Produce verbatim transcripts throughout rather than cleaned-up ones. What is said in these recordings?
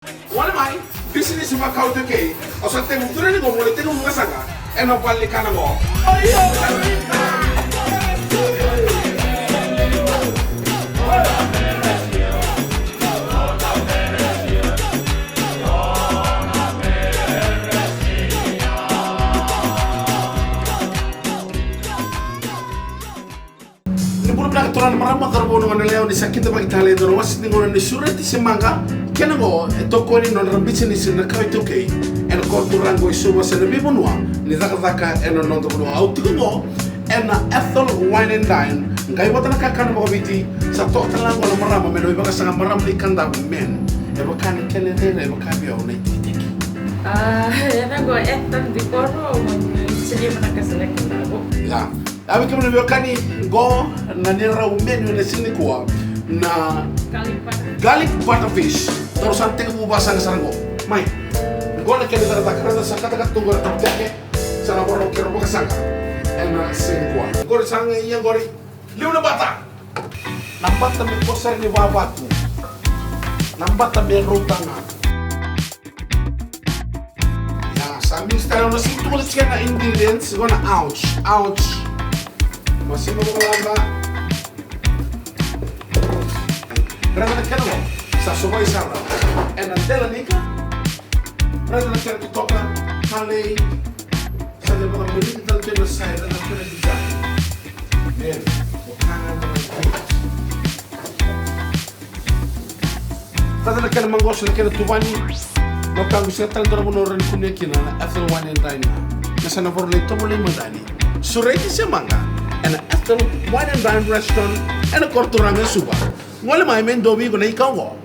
Gole mai, bisinisi vakau iTaukei. Au sa tekivu tu yani qo, mo ni tekivu vakasaqa ena vale ni kana qo. Ni bula vinaka turaga, marama, cauravou, goneyalewa, ni sa kidavaki tale e dua na wase ni gauna ni Sureti se Maqa. Kena qo e tokoni na nodra bisinisi na kawa iTaukei ena koro turaga o Suva se na veivanua ni cakacaka ena noda vanua. Au tiko qo ena Ethel Wine and Dine, qai vata na kakana vakaviti. Sa toka tale ga qo na marama me na mai vakasaqa, marama ni Kadavu, man. E vaka na kena rairai, e vaka vei au na itekiteki. A, e na qo Ethel Dikoro, au ni sili mana kasa na Kadavu. Ya. A, vei kemuni na veiwekani, qo na neirau menu ena siga nikua na garlic butter, garlic butter fish. Daru sa tekivu vakasaqa sara qo. Mai. Qo na kena cakacaka, raica sa katakata tu qo na taputeke. Sa na vakarau keirau vakasaqa ena siga nikua. Qori sa qai ia qori. Liu na bata. Na bata me kosa ni vavatu. Na bata me rauta ga. Ya, sa mix tale, au na sega ni tukuna tiko na ingredients, qo na ounce, ounce. Masima vakalaba. Raica na kena qo, sa sovai sara. Ena dela ni ka. Raica na kena totoka, talei. Sa qai vakamiriti tale tu ena side, raica na kena design. Man, o ka ga na Raica na kena maqosa, na kena tuvani. Na ka qo sega tale dua na vanua rawa ni kunea kina na Ethel Wine and Dine. Na sa na voro lai tovolei mada ni Sureti se Maqa ena Ethel Wine and Dine Restaurant ena koro turaga e Suva. Gole mai me dua vei iko na ika oqo.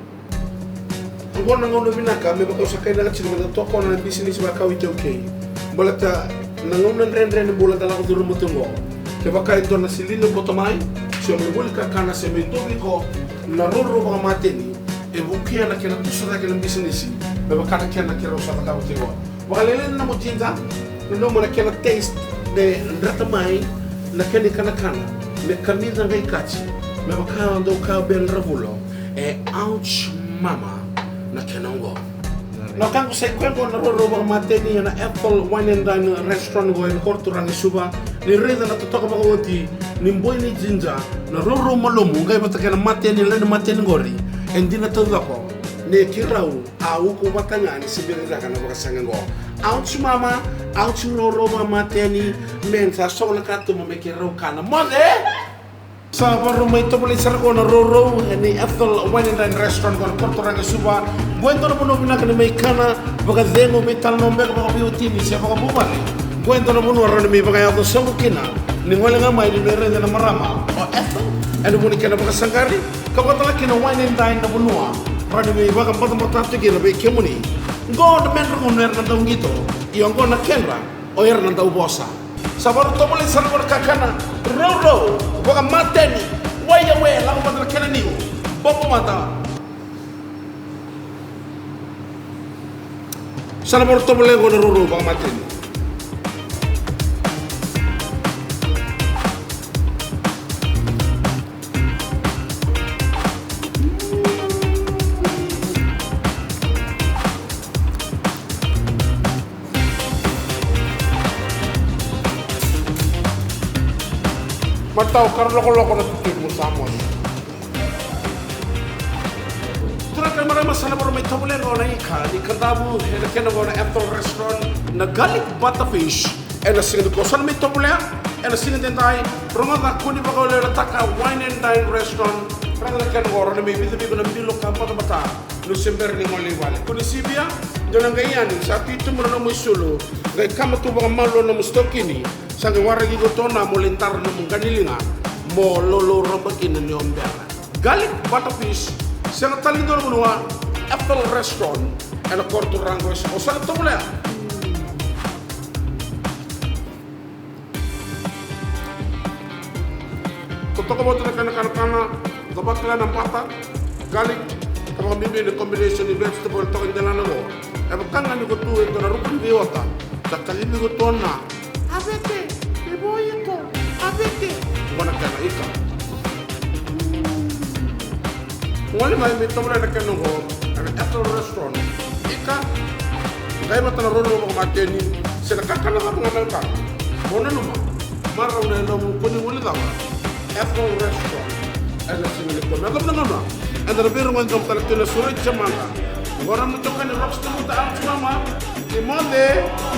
Oqo na gauna vinaka me vaka au sa kainaka tiko me da tokona na bisinisi vakau iTaukei. Baleta na gauna dredre ni bula da lako curuma tu oqo. Kevaka e dua na silini o boto mai, se o mai voli kakana, se mai dua vei iko na rourou vakamateni, e vukea na kena tusa cake na bisinisi me vaka na kena keirau sa cakava tiko. Vakalailai na nomu jinja, nanuma na kena taste, me dreta mai na kena ikanakana, me kamica qai kati, me vaka dau kaya o Ben Ravulo, e ouch mama na kena oqo. Na ka qo sa i koya oqo na rourou vakamateni ena Ethel Wine and Dine Restaurant oqo ena koro turaga e Suva. Ni raica na totoka vakaoti ni boi ni jinja, na rourou malumu qai vata kei na mateni, lewe ni mateni qori. E dina taucoko ni keirau a uku vata ga ni se bera ni caka na vakasaqa oqo. Ouch mama, ouch rourou vakamateni, man, sa sogo na katuba me keirau kana. Moce! Sa vakarau mai tovolei sara qo na rourou ena Ethel Wine and Dine Restaurant qo ena koro turaga e Suva. Qo e dua na vanua vinaka ni mai kana vakacegu, veitalanoa beka vakaveiwatini se vakavuvale. Qo e dua na vanua rawa ni mai vakayaco sobu kina. Ni gole ga mai ni mai raica na marama o Ethel ena vuku ni kena vakasaqari, ka vakatale kina Wine and Dine na vanua rawa ni mai vakabatabata tu kina vei kemuni. Qo na medra gunu era na dau qito, ia qo na kedra o ira na dau vosa. Sa vakarau tovolei sara qo na kakana rourou vakamateni. Wai awe, lako mada na kena niu. Popo mada. Sa na vakarau tovolei qo na rourou vakamateni. Matau, kara lokoloko na tutu i Musamoni. Turaga kei na marama, sa na vakarau mai tovolea qo na ika ni Kadavu ena kena qo na Ethel Restaurant, na garlic butter fish. Ena siga nikua sa na mai tovolea, ena siga edaidai, rogoca, kua ni vakauleuletaka, Wine and Dine Restaurant. Raica na kena qo, rawa ni mai vica vei iko na bilo ka batabata. Ni se bera ni gole i vale, kua ni sivia. Dua na qai yani, sa tu i tuba na nomu isulu. Qai kama tu vakamalua na nomu sitokini. Sa qai waraki iko tu na mo lai dara na nomu qa ni liga, mo loulou roba kina ni o bera. Garlic butter fish, sega tale ni dua na vanua, Ethel Restaurant. Ena koro turaga e Suva, sa na tovolea. Totoka vata na kena kanakana, cavata na bata, garlic, ka vakabibi na combination ni vegetable toka i delana qo. E vaka ga ni ko tu e dua na ruku ni veiwata, sa kacivi iko tu na avete, e vo iko, avete. Qo na kena ika. Gole mai me tovolea na kena qo ena Restaurant. Ika, qai vata na roro vakamateni se na kakana cava ga na ka. Mo nanuma, marau na yalomu, ko ni gole cava? Ethel Restaurant. Ena siga nikua me yacova na gauna, eda na veirogoci domo tale tu na Surai Jamada. Qo na nomu itokani Rockstar Muta Arts Mama. Ni moce.